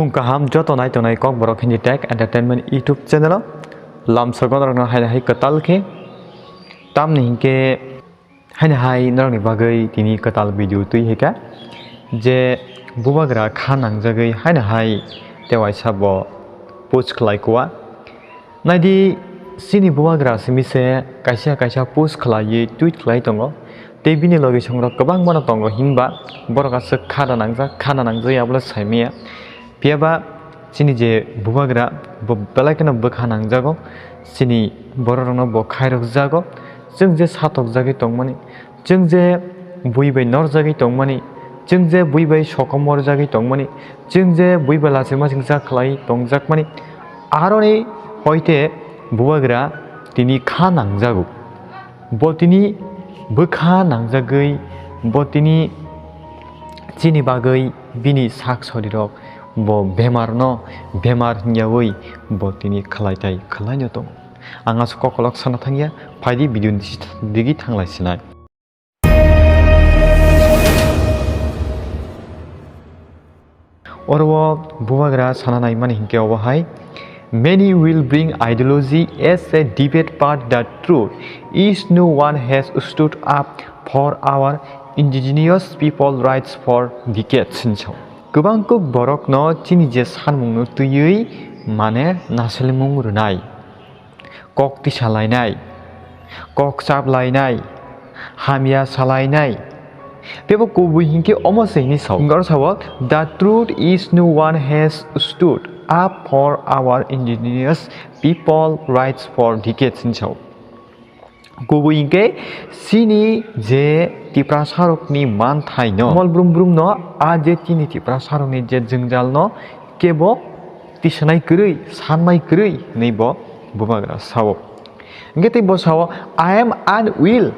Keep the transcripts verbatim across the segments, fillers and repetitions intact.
Chwng kaham joto nai tongnai Kokborok Hindi Tech Entertainment YouTube channel o lamsogo norokno haino hai kwtal khe, tamni hinkhe haino hai norokni bagwi tini kwtal video twi hai kha je bubagra kha nangjagwi haino hai tewaisa bo post khlai kua. Naidi, chini bubagra simi se kaisa kaisa post khlaiwi tweet khlai tongo, tei bini logisongrok kwbangmano tongo, himba borok aswk khana nangjak, khana nangjak ya bole saimaya. Phiyaba chini je bubagra, bo belai kheno bwkha nangjago, chini bororokno bo khairokjago, chwng je satokjagwi tongmani, chwng je bui bai norjagwi tongmani, chwng je bui bai sokomorjagwi tongmani, chwng je bui bai lachima chingsa khlai tongjakmani, aroni hoite bubagra tini kha nangjago. Bo tini bwkha nangjagwi, bo tini chini bagwi bini sak sorirok bo bemarno bemar hwnyawi bo tini khlaitai khlaino tongo. Ang aswk kokolok sana thangya, phaidi video ni digi thanglai sinai. Oro o bubagra sana naimani hinkhe obo hai, "Many will bring ideology as a debate, but the truth is no one has stood up for our indigenous people rights for decades," hinwi sao. Kwbang kuk borokno chini je sanmungno twiwi mane nasilmung rwnai. Kok tisa lainai, kok chap lainai, hamya salainai. Tebo kubui hinkhe omo se hini sao. Hinkhe oro sao, "The truth is no one has stood up for our indigenous people rights for decades," hini sao. Kubui hinkhe chini je Tiprasarokni manthaino, mol brum brumno, a je chini Tiprasarokni je jwngjalno kebo tisanai kwrwi, sannai kwrwi hwnwi bo bubagra sao. Hingke tei bo sao, "I am unwell,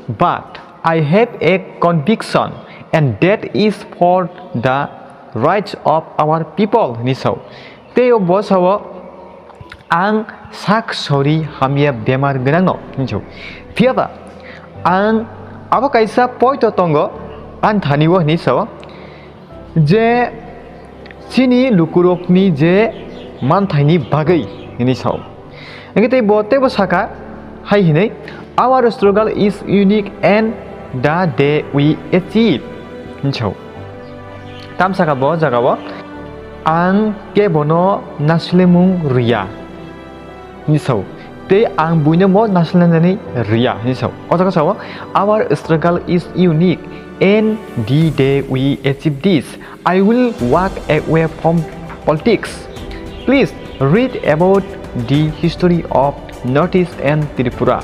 but I have a conviction, and that is for the rights of our people," hwnwi sao. Tei bo sao, "Ang sak sori hamya bemar gwnangno," hwnwi sao. Phiyaba ang abo kaisa poito tongo, ani thani o hwnwi sao. Je chini lukurokni je manthaini bagwi hwnwi sao. Hingke tei bo teibo saka hai hwnwi, "Our struggle is unique and the day we achieve," hwnwi sao. Tam saka bo jagao, "Ang kebono naslemung rwya," hwnwi sao. Tei ang buino bo naslenani rwya hwnwi sao. O jaga sao, "Our struggle is unique and the day we achieve this, I will walk away from politics. Please read about the history of Northeast and Tripura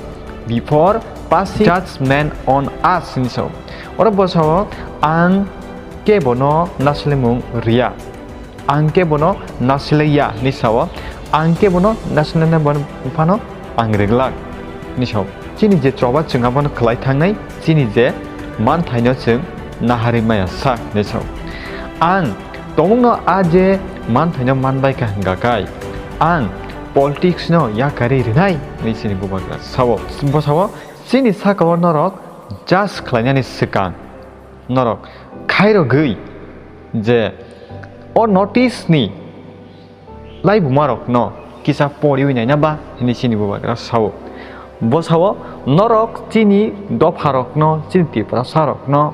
before passing judgment on us," hwnwi sao. Oro bo sao, "Ang kebono naslemung rwya." Ang kebono nasilaiya hwnwi sao, ang kebono nasilana phano ang reglak hwnwi sao. Chini je choba chwng abono khlai thangnai, chini je manthaino chwng naharwi maya sak hwnwi sao. Ang tongmungno a je manthaino manbai kha hwnkha kai, ang politics no yakarwi rwnai hwnwi chini bubagra sao. Bo sao, chini sakao norok judge khlainani swkang norok khairogwi je o notice ni laibumarokno kisa poriwi naina ba hwnwi chini bubagra sao. Bo sao, norok chini dopharokno, chini Tiprasarokno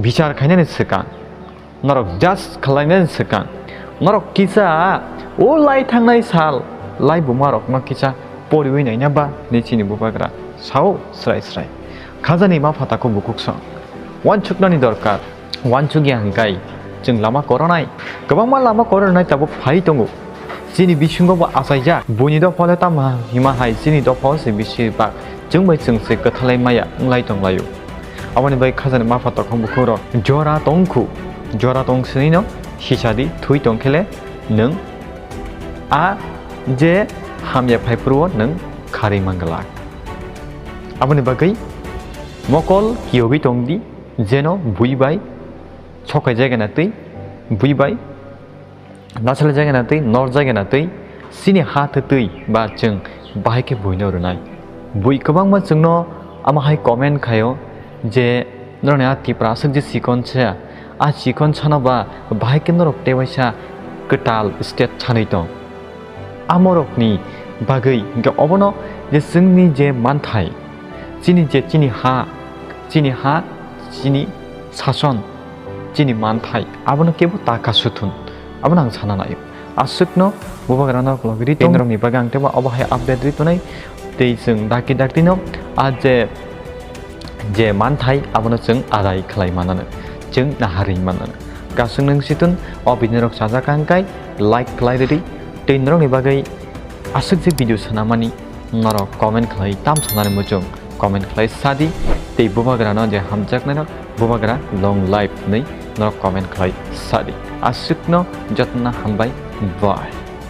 bichar khainani swkang, norok judge khlainani swkang, norok kisa o lai thangnai sal laibumarokno kisa poriwi naina ba hwnwi chini bubagra sao srai srai. Khajani ma phatako bukhuk song. Wansuknani dorkar. Wansukya hwnkhe chwng lama koronai. Kwbangma lama koronai tabuk phai tongo. Chini bisingo bo achaijak. Buini dophale tamo hima hai chini dophao se bisi bak. Chwng bai chwng se kwthalai maya wnglai tonglaio. Aboni bai khajani mapha tokhong bukhukrok jora tongkhu. Jora tong swnino sisadi thui tongkhele nwng a je hamya phaiphuru o nwng kharwi manglak. Aboni bagwi mokol kiyogwi tongdi, jeno bui bai sokai jagana twi, bui bai nasalai jagana twi, nor jagana twi, chini ha twi twi ba chwng bahai khe buino rwnai. Bui kwbangma chwngno ama hai comment khaio je, norokni a Tipra aswk je chikon se, a chikon sano ba bahai khe norok tewaisa kwtal state sanwi tong. Amorokni bagwi hwnkhe obono je chwngni je manthai, chini je chini ha, chini ha, chini sason, chini manthai, abono kebo ta kasu thun, abono ang sana naio. Aswkno bubagrano logwi rwi tong. Norokni bagwi ang teibo obo hai update rwi tonai. Tei chwng dakti daktino a je, je manthai abono chwng adai khlai manano, chwng naharwi manano. Kasung nung situn o video rok sajak kha hwnkhe like khlai rwdi. Tei norokni bagwi aswk je video sanamani norok comment khlai tam sanani muchung comment khlai sadi. Tei bubagrano je hamjaknairok bubagra long life hinwi norok comment khlai sadi. Aswkno jotna hambai, bye.